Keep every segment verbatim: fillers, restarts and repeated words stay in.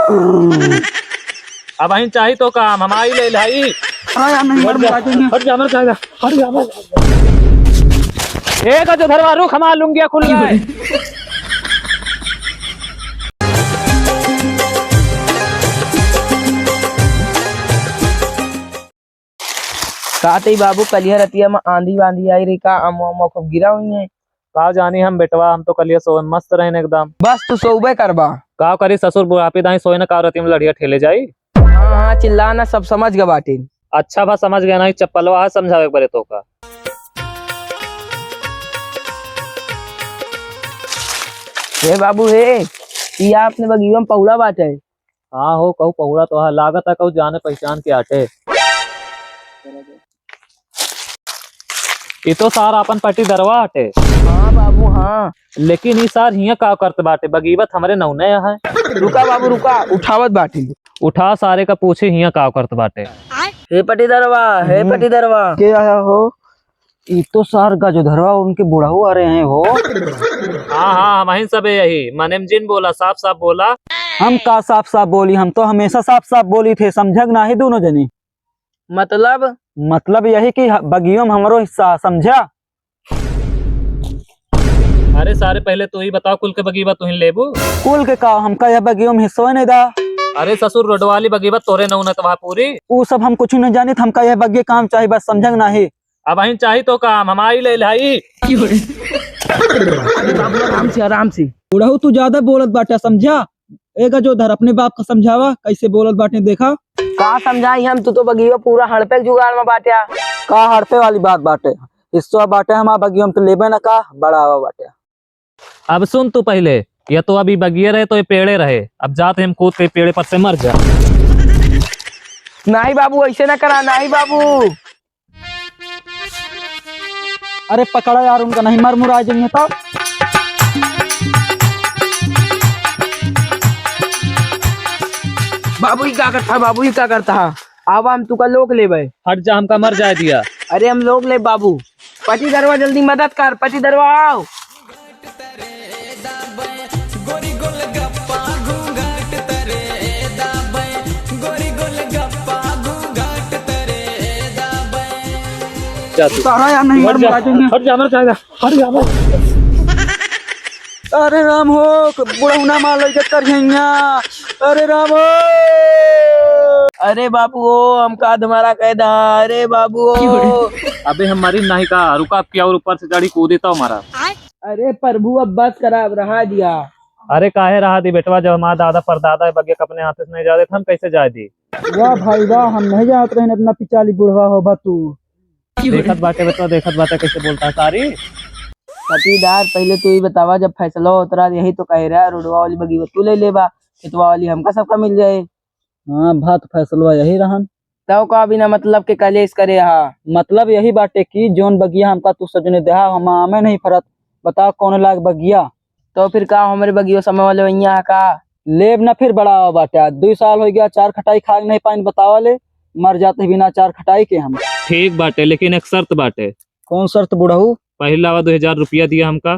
अब अहिन चाही तो काम, हम आई ले लाई। अरे यार, नहीं, हट जा, मर जाएंगे। हट जा, मर जाएगा, हट जा, मर जाएगा। ए गजोधरवा, रुक, हमार लुंगिया खुल गए। का तई बाबू, कलिया रतिया में आंधी वांधी आई रही का, अमवा अमवा खूब गिरा हुई है? का जानी हम बेटवा, हम तो कलिया सोए मस्त रहन एकदम। बस तू सोबे करबा। का करी ससुर, बुढ़ापी दाई सोए न का, रतिया में लड़िया ठेले जाई। हाँ, हाँ, चिल्ला ना, सब समझ गए बाटिन। अच्छा बा, समझ गए ना, ई चप्पलवा है समझावे के बरे तो का। हे बाबू हे, ई आपने बगिया में पहुड़ा बाटे। हाँ हो, कहू पहुड़ा तो है, लागत है कहू जाने पहचान के आटे। ई तो सार आपन पटीदरवा हटे। हाँ बाबू, हाँ। लेकिन ई सार हियाँ का करत बाटे? बगीवत हमरे नौने है। रुका बाबू, रुका, उठावत बाटी। उठा सारे का, पूछे हियाँ का करत बाटे। हे पटीदरवा, हे हम्म। पटीदरवा। के आया हो? ई तो सार गजोधरवा उनके बुढ़ऊ आ रहे हैं हो। हाँ, हाँ, हमहिन सबे यही। मने में जिन बोला, साफ साफ बोला। हम का साफ साफ बोली, हम तो हमेशा साफ साफ बोली थे, समझक नाही दोनों जने। मतलब? मतलब यही कि ह-, बगियो में हमरो हिस्सा, समझा? अरे सारे, पहले तू ही बताओ, कुल के बगीवा तू ही लेबू? कुल के का, हमका यह बगियो में हिस्सो ही नहीं दा। अरे ससुर, रोडवा वाली बगीवा तोरे नौनत बा पूरी। ऊ सब हम कुछ नहीं जानित, हमका यह बगिया काम चाही बस, समझक नाही। अब अहिन चाही तो काम, हम आई ले लाई। अरे बाबू, आराम से, आराम से। बुढ़ऊ, तू ज्यादा बोलत बाटा, समझा? ए गजोधर, अपने बाप का समझावा, कैसे बोलत बाटे, देखा। का समझाई हम, तू तो बगियो पूरा हड़पे के जुगाड़ में बाट्या। का हड़पे वाली बात बाटे? हिस्सा बाटे हमार बगियो में, तो लेबे न का, बड़ा आवा बाटे। अब सुन तू पहले, ये तो अभी बगिये रहे तो ये पेड़े रहे, अब जात हम कूद के पेड़े पर से मर जा। नाही बाबू, ऐसे ना करा, नाही बाबू। अरे पकड़ा यार, उनका नहीं मर मुरा जाइए तो। बाबू, ई का करता है? बाबू, ई का करता है? आवा, हम तुका लोक लेबे। हट जा, हमका मर जाए दिया। अरे, हम लोक ले बाबू। पटीदरवा, जल्दी मदद कर, पटीदरवा आओ। जा तू। तारा यार नहीं हट जा, मर जाएंगे। हट जा, मर जाएगा। हट जा, मर। अरे राम हो, बुढ़ौना मार लइके करिहैया। अरे राम हो। अरे बाबू हो, हमका तुम्हारा कैदा। अरे बाबू हो। अबे हम मरी नहीं का, रुका, अब क्या और ऊपर से चढ़ी कूदी तो हमारा। अरे प्रभु, अब बस करा, अब रहा दिया। अरे काहे रहा दी बेटवा, जब हमारा दादा परदादा है बगिया अपने हाथ से नहीं जाते, हम कैसे जाए दी? वाह भाई वाह, हम नहीं जानत रहन इतना पिचाली बुढ़वा होबा तू। देखत बाटे बेटवा, देखत बाटे कैसे बोलता है सारी। पटीदार, पहले तू ही बतावा, जब फैसला होत रहा यही तो कहे रहा, रोडवा वाली बगिया तू ले लेबा, खेतवा वाली हमका सबका मिल जाए। हाँ, बात फैसलवा यही रहन। तब का बिना मतलब के कलेश करे हा? मतलब यही बाटे कि जौन बगिया हमका तू सजने देहा, हम आमे नहीं फरत, बताओ कौन लाग बगिया? तो फिर का हमरे बगियो समय वाले वैया है का? लेब ना फिर बड़ा बाटे, आज दुई साल हो गया, चार खटाई खा के नहीं पाइन, बतावा ले, मर जाते बिना चार खटाई के हम। ठीक बाटे, लेकिन एक शर्त बाटे। कौन शर्त बुढ़ऊ? पहला आवा दो हजार रुपया दिया हमका।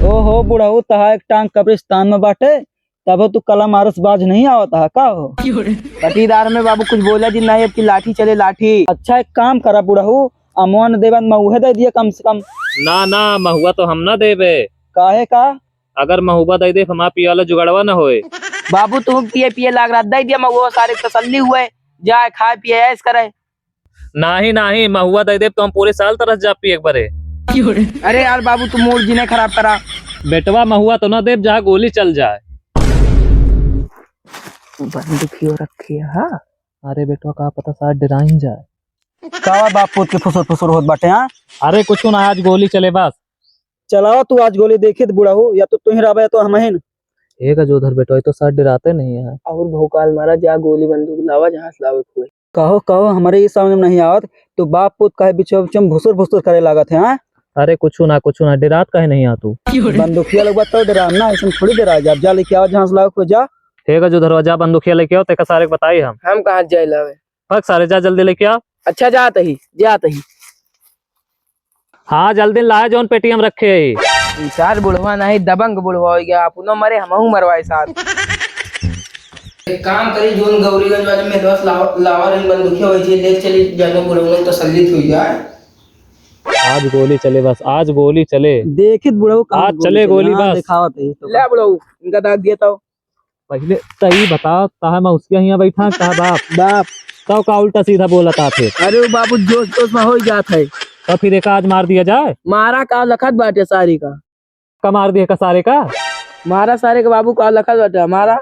ओहो बुढ़ऊ, तहा एक टांग कब्रिस्तान में बाटे, तबो तू कला मारस बाज नहीं आवत हा, का हो? पटीदार में बाबू कुछ बोला जी नहीं, अब की लाठी चले लाठी। अच्छा एक काम करा बुढ़ऊ, अमवा न देबा, महुए दे दिया कम से कम। ना, ना, महुआ तो हम ना देबे। काहे का? अगर महुआ दे दे, हमार पिए वाला जुगाड़वा ना होए। बाबू तू पिए पिए लाग रहा, दे दिया महुआ, सारे तसल्ली हुए, जाए खाए पिए ऐश करे। नाही, नाही, महुआ दे देब तो हम पूरे साल तरस जाब पी एक बारे। अरे यार बाबू, तू मूड जिने खराब करा। बेटवा, महुआ तो ना देब, जहाँ गोली चल जाए। बंदूकियो रखे हा। अरे बेटवा, का पता सार डेराइन जाए। का बाप पूत के फुसुर फुसुर होत बाटे, हाँ? अरे कुछ ना, आज गोली चले बस। चलावा तू आज गोली, देखित बुढ़ऊ, या तो तू ही रहबे या तो हमहिन। ए गजोधर बेटवा, ये तो सार डेराते नहीं है। और भौकाल मारा, जा गोली बंदूक लावा, जहाँ से लावे के होए। कहो, कहो, हमरे ई समझ में नहीं आवत, तू बाप पूत काहे बीचो बीच में भुसुर भुसुर करे लागत है, हाँ? अरे कुछु ना, कुछु ना, डेरात काहे नहीं आ तू? बंदूकिया लोग बात तो डेराम ना, ऐसन थोड़ी डेरा जा। जा लेके आवा जहाँ से लावे को, जा। ठीक है, जो धरवा जा, बंदूकिया लेके आओ, तेका सारे के बताई हम। हम कहाँ जाए लावे? भाग सारे, जा जल्दी लेके आओ। अच्छा, जात ही, जात ही। हाँ, जल्दी लाए, जौन पेटी हम रखे ही। ई सार बुढ़वा नहीं, दबंग बुढ़वा हो गया, अपनो मरे, हमहू मरवाए सार। एक काम करी, जोन गौरीगंज वाले में दस लावा, लावा रही बंदूकिया, वही चीज ले चली, जानो बुढ़ऊ लोग तसल्ली हुई जाए। आज गोली चले बस, आज गोली चले। देखित बुढ़ऊ कहाँ आज चले गोली चले, गोली हाँ, बस। दिखावत है तो। ले बुढ़ऊ, इनका दाग दिया तो। पहिले तई बता, ताहे मैं उसके यहाँ बैठा, कहा बाप? बाप। तब का उल्टा सीधा बोलत आथे? अरे वो बाबू जोश जोश में हो ही जात है। तो फिर एक आज मार दिया जाए। मारा का लखत बाटे सारी का। का मार दिया का सारे का? मारा सारे का बाबू का लखत बाटे हमारा।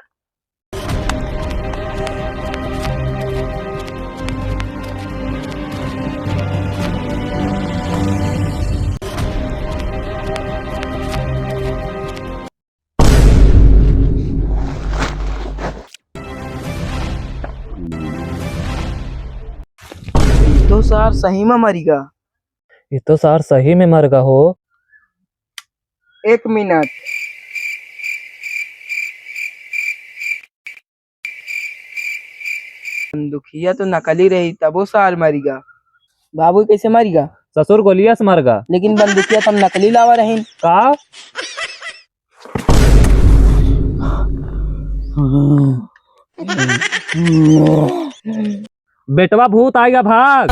तो सार सही में मरिगा। ये तो सार सही में मरगा हो। एक मिनट। बंदुकिया तो नकली रही, तबो सार मरिगा। बाबू कैसे मरिगा? ससुर गोलिया से मरगा। लेकिन बंदुकिया तो हम नकली लावा रहीन। का? बेटवा भूत आएगा, भाग।